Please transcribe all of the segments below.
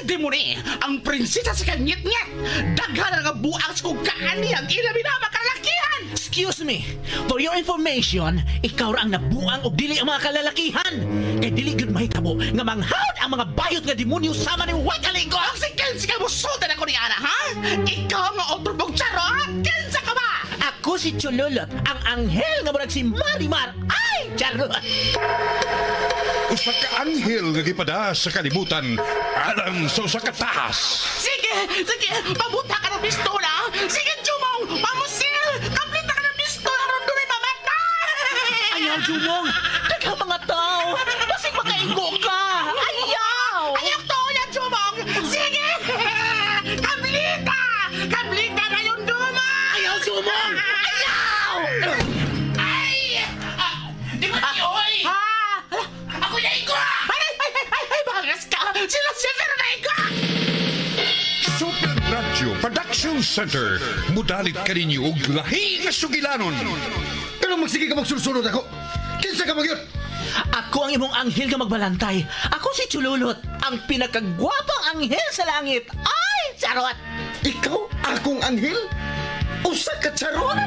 Demoni, ang prinsesa sa kanyit-nyet. Daghan nga buang sa kong kaani ang ilabi na makalakihan. Excuse me. For your information, ikaw ra ang nabuang og dili ang mga kalalakihan. Kay dili gyud mahitabo nga manghawd ang mga bayot nga demonyo sama ni Wakaligo. Ang si Kensi ka musultan ako ni Ana, ha? Ikaw nga otro charot! Kinsa ka ba? Ako si Chululot, ang anghel nga murag si Marimar. Ay, charot! Usa ka anghel nga gipada sa kalibutan alang sa usa ka tahas. Sige, sige, pabuta ka ng pistola. Sige, Jumong, pamusil! Kaplita ka ng pistola, aron doon mamatay! Ayaw, Jumong! Daghang mga tao! Basig makaigo ka! Ayaw! Ayaw to, yan, Jumong! Sige! Kablita! Kablita na yung duma! Ayaw, Jumong! Ayaw! Ay! Ah, di ba oy? Ha? Ako na igo! Ay, ay, ay, ay, ay, bangas ka! Sila si na igo! Super Radio Production Center. Mudalit kaninyo og lahi nga sugilanon. Pero magsige ka magsulsulod ako. Kinsa ka magyot? Ako ang imong anghel nga magbalantay. Ako si Chululot, ang pinakagwapang anghel sa langit. Ay, charot! Ikaw akong anghel? Usa ka charot?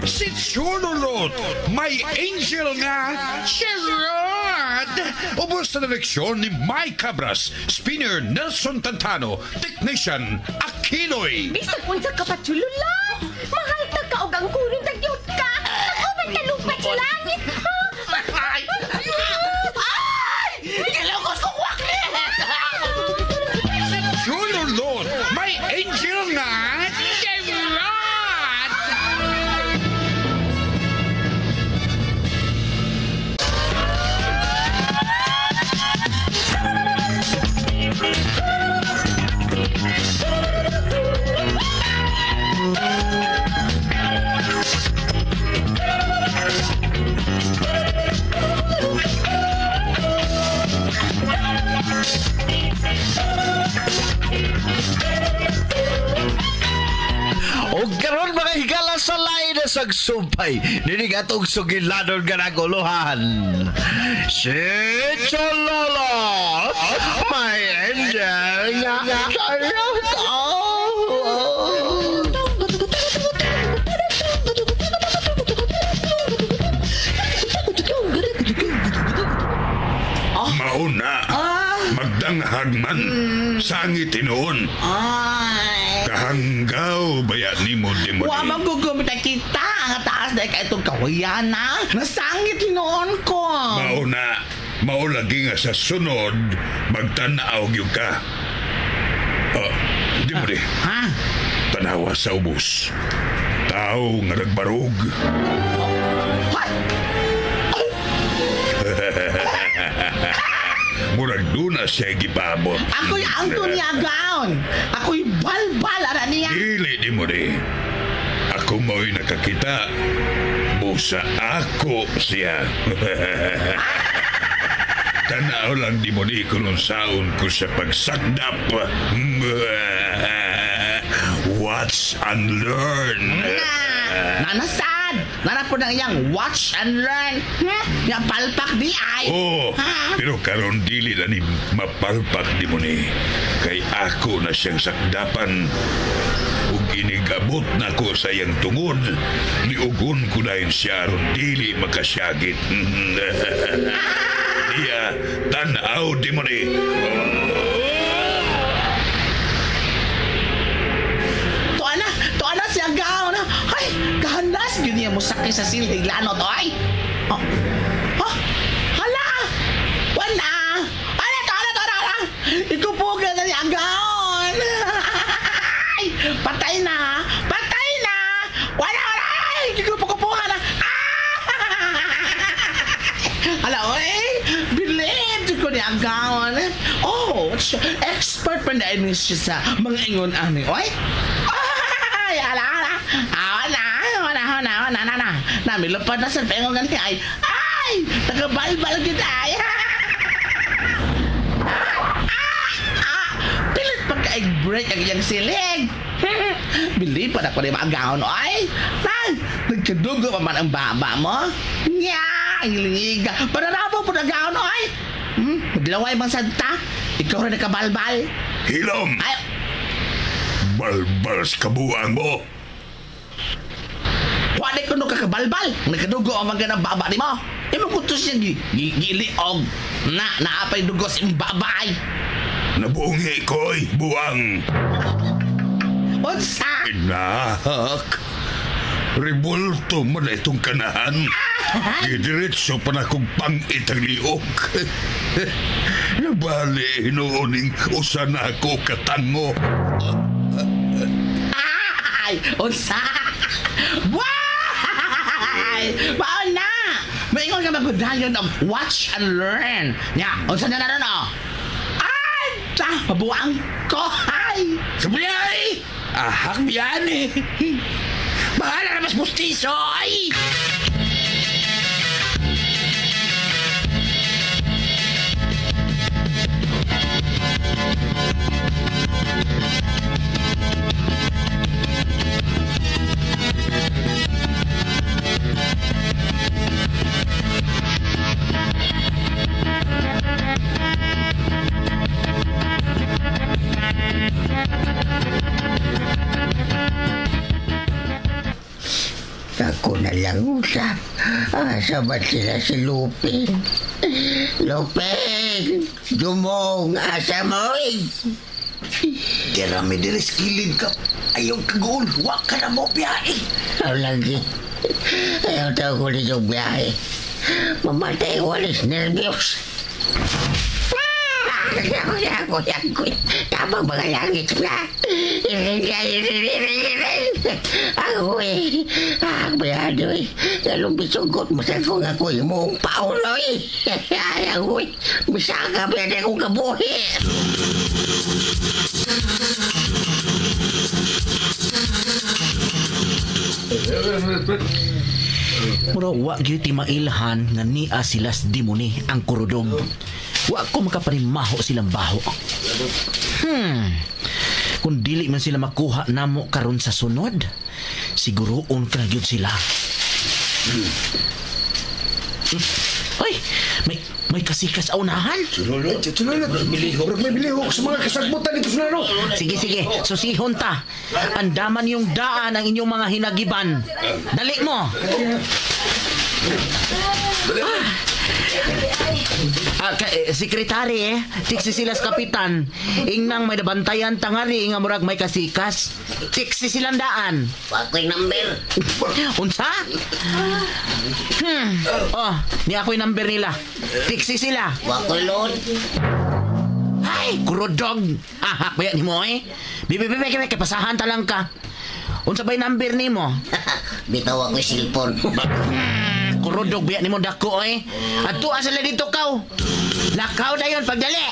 Si Chululot, may angel nga charot! Ubos sa direksyon ni Mike Cabras, spinner Nelson Tantano, technician Aquinoy. Bisag unsa ka pa, Chululot! Mahal ta ka og ang kuron tagyot ka! Nag-uban ka lupat sa langit! Ay! Ay! Gilugos kong wakli! Si Chululot, may angel nga charot! O karon mga higala sa lain na sagsumpay, nining atong sugilanon nga naguluhan. Si Chololo, my angel nga charot. Oh. Mauna, magdanghag man, sangit tinuon. Ay! Kahanggaw baya nimo demoni. Wa man gugumita kita ang taas dahil ka itong kawayan na. Nasangit hinoon ko. Mauna, mao lagi nga sa sunod, magtanaw gyud ka. Oh, di mo di, Ha? tanawa sa ubos. Tao nga nagbarog. Hoy! Murag doon na siya gipabot. Ako'y Anton Yagaon. Ako'y balbal ara niya. Dili di mo di. Ako mo'y nakakita. Busa ako siya. Tanaw lang di mo ni kung saon ko sa pagsakdap. Watch and learn. Nanasad. Nana po ng iyang watch and learn. Nga palpak di ay. Oh, Ha? pero karon dili na ni mapalpak di mo ni. Kay ako na siyang sakdapan. Ug inigabot na ko sa iyang tungod, niugon ko dayon siya aron dili makasyagit. Iya, tanaw di mo ni. Tuwa na siya gaon. Ay, kahanas yun niya mo sakit sa sildig lano to ay. Oh. Oh, hala! Wala! Ala, tuwa na, tuwa na, tuwa na! Ikupugan na niya ang gaon. Ay, patay na! Patay na! Wala, wala! Ay, ikupukupuhan na! Ah! Hala, oy! Bilib ko niya ang gaon. Oh, expert pa na ini siya sa mga ingon ani, oy! Ay, ala, ala. Ah, wala, wala, wala, wala, na, na. Namilupad na sa pengo gani ay. Ay, tagabalbal kita ay. Ah, pilit pagka-break ang iyang silig. Bilib pa na ko ni maagaon, ay. Nay, nagkadugo pa man ang baba mo. Nya, ang lingiga. Panarabo po na gaon, ay. Maglaway bang santa? Ikaw rin nakabalbal. Hilom! Ay, Balbal sa kabuang mo. wala ko no kakabalbal. Nakadugo ang mga ganang baba ni mo. Imo kutos niya giliog. Na, naapay dugo sa imong baba ay. Nabuungi ko'y buang. Unsa? Inak! Ribulto man na itong kanahan. Gidiretso pa na kong pangit ang liok. Nabali hinuoning usa na ako katango. Ay, unsa? Why? Mao na! Maingon ka magudayon og watch and learn. Nya, unsa na na no? Ay, ta, mabuang ko. Ay! Sablay! Ahak biyan eh. Bahala na mas mustiso ay! Ako na lang usap. Asa ba sila si Lupin? Lupin! Dumong! Asa mo eh? Dira mi diris kilid ka. Ayaw kagul. Wa ka na mo biyahe. Ako lagi. Ayaw tao ko nito biyahe. Mamatay ko alis nervyos. Ako, ako, ako. Tamang mga langit na. Ako eh. Bayado eh. Lalong bisugot mo sa kong ako imong Paulo eh. Ay, ako eh. Misaka ba akong kabuhi. Mura wa gyud ti mailhan nga nia sila sa demoni ang kurudong. Wa ko makapanimaho silang baho. Kung dili man sila makuha namo karon sa sunod, siguroon ka na gyud sila. Ay, may kasikas aunahan. Sulod. Murag may bilihok sa mga kasagbutan dito sa nano. Sige, sige. Susihon ta. Andaman yung daan ang inyong mga hinagiban. Dali mo. Sekretary eh, tiksi sila sa kapitan. Ingnang may nabantayan tangari nga murag may kasikas. Tiksi silang daan. Wako'y number. Unsa? Oh, ni ako'y number nila. Tiksi sila. Wako'y load. Ay, kurudog. Ahak ba yan mo eh? Bibi, bibi, bibi, pasahan ta lang ka. Unsa ba'y number nimo? Bitaw ako'y cellphone. Kurudog biya nimo dako eh. Adto sila dito kaw. Lakaw na yun pagdali. Eh.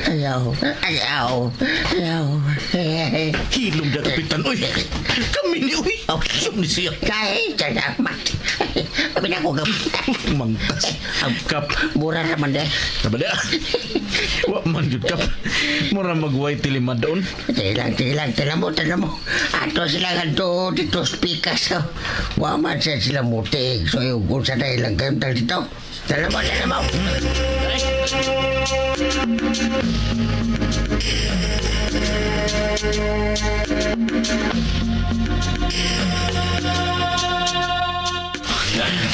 Ayaw, ayaw, ayaw. Hilom na kapitan, uy. Kami ni, uy. Okay. Ni siya. Kahit salamat. Sabi na ko Mangtas. Kap. Mura naman deh. Sabada. Wa man jud kap. Mura magway tilima doon. Tilang, tilang, tilang mo, tilang mo. Ato sila nga dito speakers. Wa man sa sila mutig. So yung kung sa lang kayo dito. Tilang mo, tilang mo.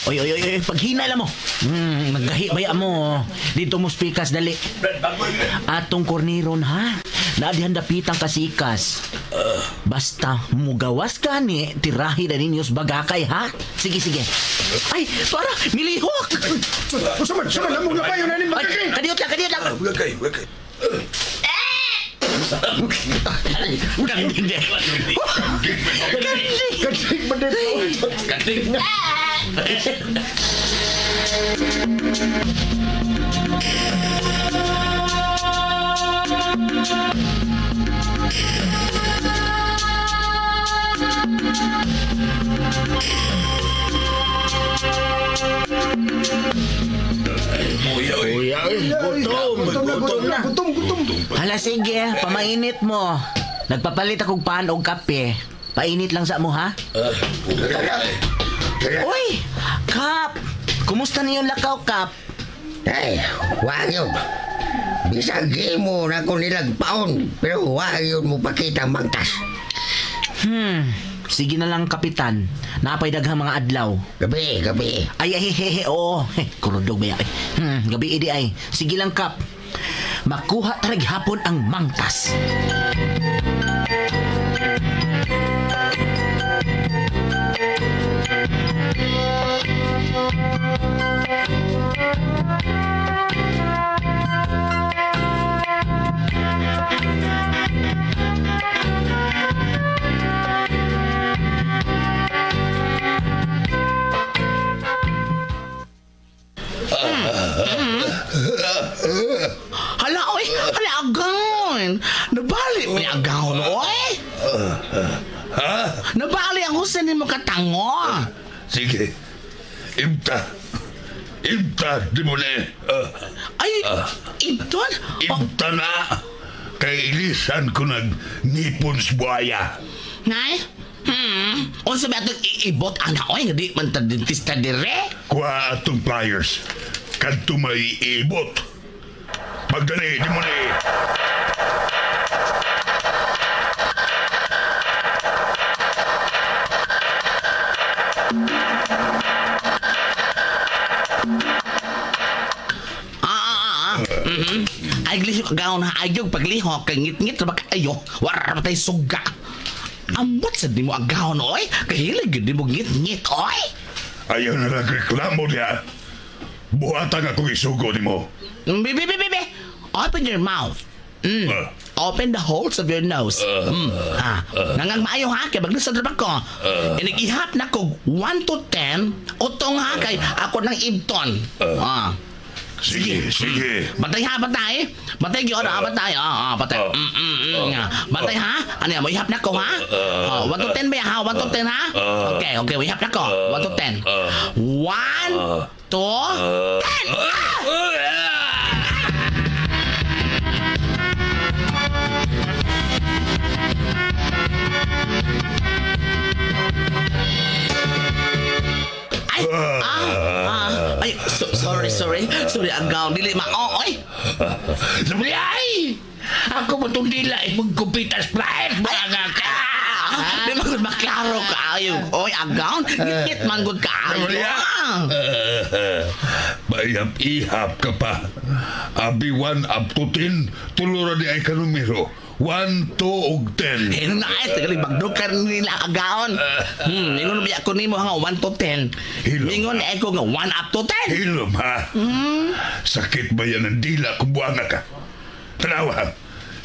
Oy, oy, oy, oy, paghina lang mo. Naggahi baya mo. Dito mo speakers dali. Atong korniron ha. Naadihan dapitang kasikas. Basta mugawas ka ni, tirahi na ninyo sa bagakay ha. Sige, sige. Ay, para, milihok! Unsa man, unsa man among labayon na ni Ay, bagakay. kadiyot lang, kadiyot lang. Bagakay, bagakay. Kanding. Kandig man dito. Kandig. Uya, uy. Gutom, gutom, gutom, gutom. Hala, Ala sige, pamainit mo. Nagpapalit akong pan og kape. Painit lang sa mo ha. Uy, Kap. Kumusta niyon lakaw, Kap? Ay, wag yun. Bisag mo na ko nilang paon, pero wag yun mo pakita ang mangtas. Sige na lang, Kapitan. Napay daghang mga adlaw. Gabi, gabi. Ay, ay, he, he, oo. Kurudog ba yan? Gabi idi ay. Sige lang, Kap. Makuha tarag hapon ang mangtas. Hala, oy! Hala, agaon! Nabali mo yung agaon, oy! Ha? Nabali ang husin ni mo katango! Sige. Imta. Imta, di mo na. Ay, Ibton? Oh, Imta na. Kay ilisan ko nag nipon sa buhaya. Nay? Unsa ba itong iibot, ana, oy? Hindi man ta dentista dire? Kuha atong pliers. Kadto may iibot. Magdali, di mo na. Ay, glihok gaon ha. Ay, yung paglihok. Kay ngit-ngit na ba kayo? Wala pa tayo suga. Ambot sa di mo agaon, oy. Kahilig yun di mo ngit-ngit, oy. Ayaw na lang reklamo niya. Buhatan akong isugo ni mo. Bibi, bibi, bibi. Open your mouth. Open the holes of your nose. Ha. Nangang maayo ha, kay maglisod ra ba ko. Inigihap na ko 1 to 10, utong ha kay ako ng ibton. Ah. Sige, sige. Bantay ha, bantay. Bantay gyud, ha, bantay. Bantay. Bantay ha. Ano yan, mo ihap na ko ha? Oh, 1 to 10 ba ha? 1 to 10 ha? Okay, okay, mo ihap na ko. 1 to 10. 1 to 10. Ah! Ay, ay, sorry, sorry. Sorry, agaw. Dili ma, oh, oy. Sabi, ay! Ako mo itong dila, magkupitas plait, mga ka! Di man gud maklaro kaayo. Oy, agaw. Ngit-ngit man gud kaayo. Maihap-ihap ka pa. Abi 1 up to 10, tulura di ay kanumero. 1, 2, ug 10. Eh, na ay, tagali bagdukan nila agaon. Ingon biya ko nimo nga 1 to 10. Hilom. Ingon ko nga 1 up to 10. Hilom, ha? Sakit ba yan ang dila kung buwanga ka? Tanawa,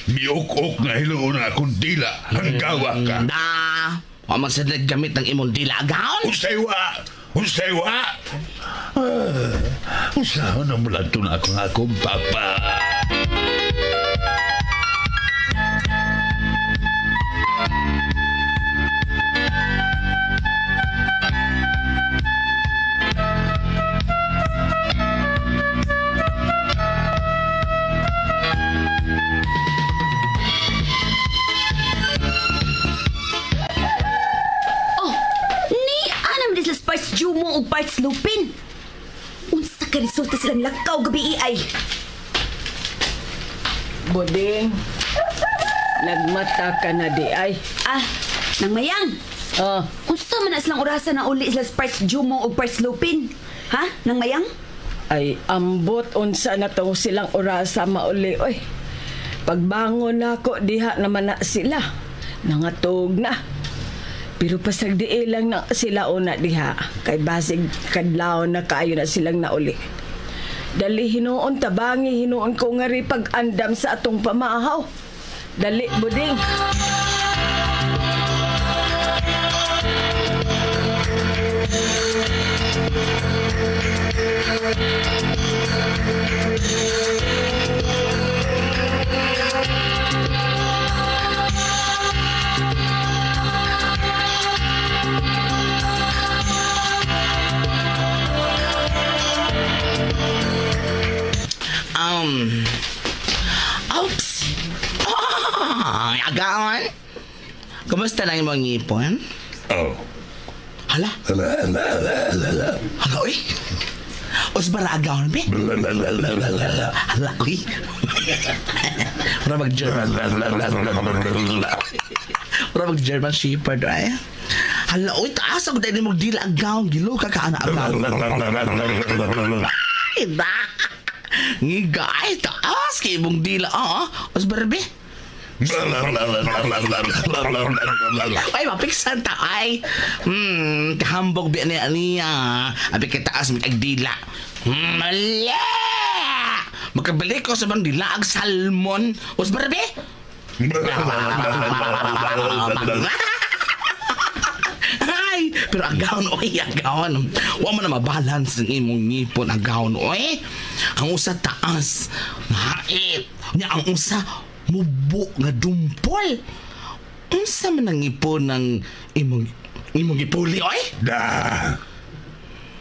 miuk-uk nga hiloon ang akong dila, hanggawa ka. Da, wa man sa naggamit ng imong dila agaon. Unsay wa? Unsay wa? Usahan na mula ito na akong akong papa. Oh, ni anam di sila parts Jumo o parts Lupin. Unsa ka resulta silang lakaw gabi ay. Buding, nagmata ka na di ay. Ah, nang mayang. Oh, Unsa man na silang orasa na uli sila parts Jumo o parts Lupin? Ha? Nang mayang? Ay, ambot unsa na to silang orasa mauli oy. Pagbangon nako diha naman na sila. Nangatog na. Pero pasag di lang na sila una diha. Kay basig kadlaw na kaayo na silang nauli. Dali hinuon tabangi hinuon ko nga ri pag-andam sa atong pamahaw. Dali buding. Oops! Ay, agaon. Kumusta na imong ngipon? Oh. Hala. Hala, uy. Usbara agaon, be. Hala, uy. Mura mag German. Mura mag German Shepherd, ay. Hala, uy, taas ako dahil mong dila agaon. Gilo ka ka, ana agaon. Ay, da. Ngiga, ay, taas kay mong dila, ah. Usbara, be. Ay, mapiksan ta, ay. Kahambog biya niya niya. Abi kay taas may dila. Mali! Magkabalik ko sa bang dila ang salmon. Usbara, be? Ay, pero agaon, oy, agaon. Wa man na mabalance ang imong ngipon, agaon, oy. Ang usa taas, hait. Nya ang usa, mubo nga dumpol. Unsa man ang ngipon ng imong gipuli, oy? Da.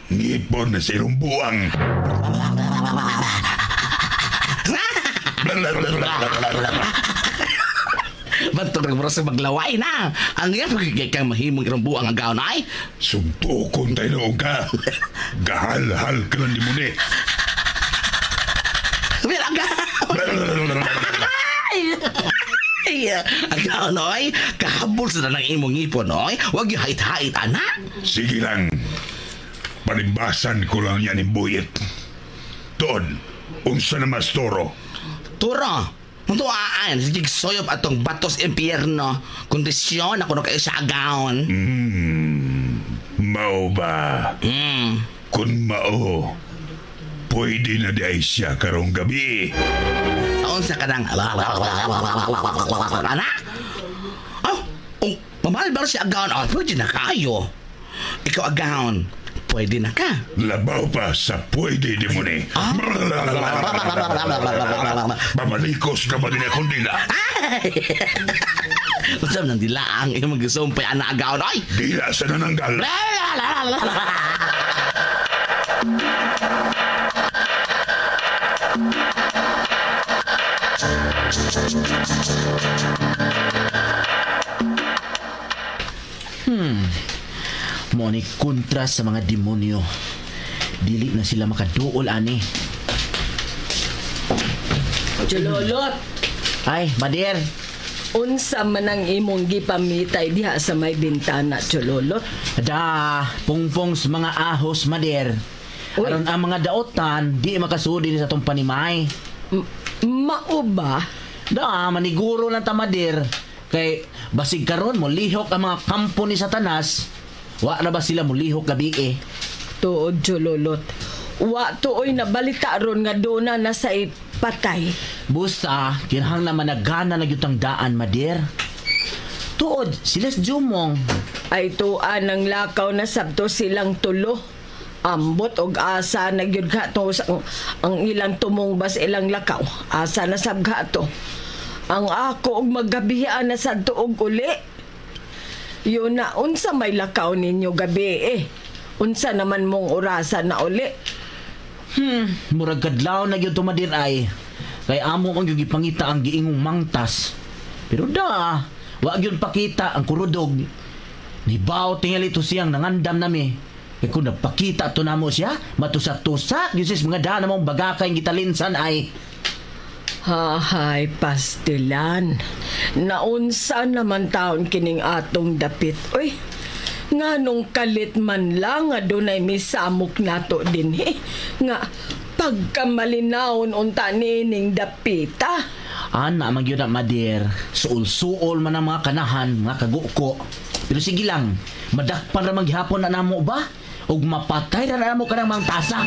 Ngipon na sa irong buang. Bantog nagmura sa maglaway na. Ang yan, pagkikay kang mahimong irong buang agaon, ay. Suntukon tayo noong ka. Gahal-hal ka lang di mo ni. Pero agaon. Ay, agaon, oy. Kahabol sa ng imong ngipon, oy. Huwag yung hait-hait, anak. Sige lang. Palimbasan ko lang yan yung buyit. Ton, unsa na mas toro? Turo, mutuaan, sige soyop atong batos impyerno. Kondisyon ako na kayo sa agaon. Mao ba? Kung mao, pwede na di ay siya karong gabi. Taon sa kanang anak. Oh, oh, mamahal ba siya agaon? Oh, pwede na kayo. Ikaw agaon, pwede na ka. Labaw pa sa pwede di mo ni. Pamalikos ka ba din akong dila? Usap ng dilaang, iyong magsumpay anak agaon. Ay! Dila sa nananggal. Mo ni kontra sa mga demonyo. Dili na sila makaduol ani. Chulolot, Ay, Madir. unsa man ang imong gipamitay diha sa may bintana, Chulolot? Da, pungpong sa mga ahos, Madir. Uy. Aron ang mga daotan, di makasudi sa atong panimay. Mao ba? Da, maniguro lang ta, Madir. Kay basig karon mo lihok ang mga kampo ni Satanas. Wa na ba sila mulihok gabi eh? Tuod, Chulolot. Wa tuoy nabalita ron nga duna na sa patay. Busa, kinahanglan managana na gyud ang daan, Madir. Tuod, sila sa Jumong. Ay tuan ang lakaw na sabto silang tulo. Ambot og asa na gyud ka to sa ang ilang tumungbas ilang lakaw. Asa na sab to. Ang ako og maggabihan na sadto og uli. Yun na unsa may lakaw ninyo gabi eh. Unsa naman mong orasan na uli. Murag kadlaw na gyud to, Madir ay. Kay amo ang gyud gipangita ang giingong mangtas. Pero da, wa gyud pakita ang kurudog. Nibaw tingali to siyang nangandam nami. Kay kung nagpakita to namo siya, matusak-tusak gyud sis mga dana mong bagakay gitalinsan ay. Hahay, pastilan. Naunsa naman taon kining atong dapit. Uy, nga nung kalit man lang nga dunay misamok nato dinhi. Nga pagkamalinawon unta nining dapita. Ana man gyud na, Madir. Suol-suol man ang mga kanahan, mga kaguko. Pero sige lang, madakpan ra man gihapon na namo ba? Ug mapatay ra na namo kanang mangtasa.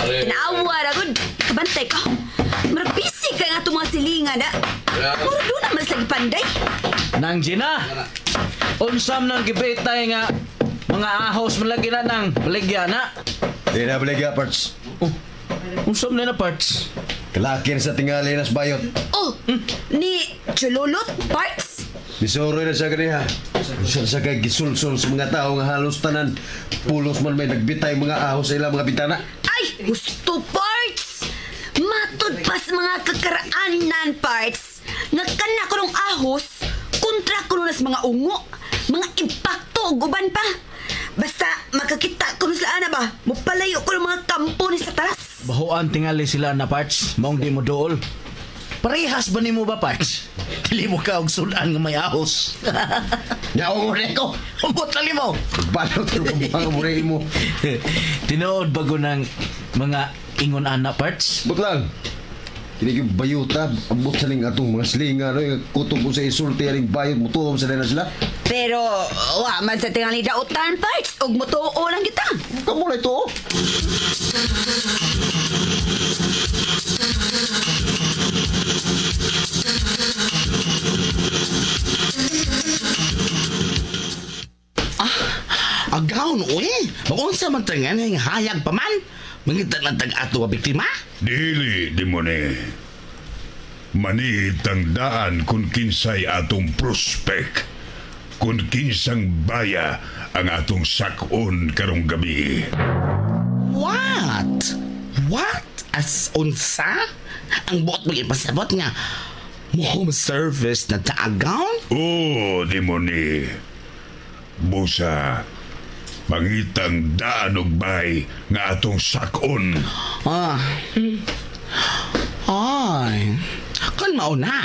Tinawa ra gud. Kabantay ka. Murag busy kay nga itong mga silingan na. Murag doon naman sa gipanday. Nang Gina, unsam nang gibitay nga mga ahos man lagi na nang baligya na. Di na baligya, parts. Oh, unsam na na parts. Kalakir sa tingali nas bayot. Oh, ni Chulolot Parts. Misuro na siya ganiha. Siya sa kay gisulsul sa mga tao nga halos tanan. Pulos man may nagbitay mga ahos sa ilang mga bintana. Ay, gusto parts! Matud pas mga kakaraanan parts. Nga kana ko nung ahos, kontra ko nas mga ungo, mga impakto ug uban pa. Basta makakita ko sila ana ba, mupalayo ko ng mga kampo ni Satanas. Bahuan tingali sila na parts, maong di mo dool. Parehas ba nimo ba parts? Dili mo ka og sudan nga may ahos. Naungo na ko. Ambot lali mo. Balot ko mga muna mo. Tinuod bago ng mga ingon ana parts? But lang. Kini yung bayuta, ambot sa ning atong mga slinga, no? Yung kutob ko sa isulti, aning bayot, mutuom sa na sila. Pero wa man sa tingali dautan parts ug mutuo lang kita. Kamu na ito, oh. Agaw no eh. Maunsa man tangan nga hayag pa man. Mangita lang tag ato nga biktima. Dili, demone. Manihit ang daan kung kinsay atong prospect. Kung kinsang baya ang atong sakon karong gabi. What? What? As unsa? Ang buot mo ipasabot nga mo home service na taagaw? Oo, demone. Busa, pangitang daan og bay nga atong sakon. Ah. Ay. Kan mauna.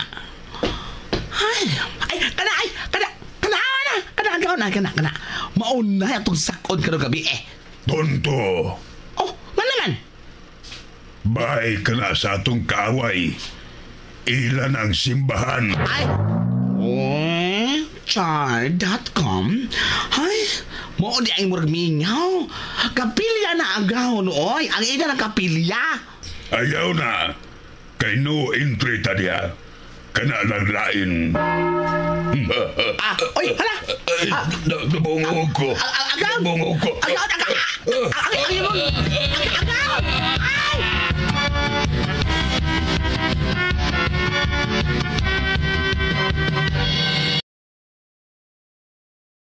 Ay, ay, kana, ay, kana, kana, kana, kana, agaw na, kana, kana. Mauna atong sakon karong gabi eh. Tonto, Oh, man naman. bay ka na sa atong kaaway. Ilan ang simbahan. Ay! Oh, char.com. Ay, mo di ay murag mingaw. Kapilya na agaw nooy. Ang ina ng kapilya. Ayaw na. Kay no entry ta diha. Kana lang lain. Ah, oy, hala. Ay, nabungog ko. Agaw. Nabungog ko. Agaw, agaw. Ang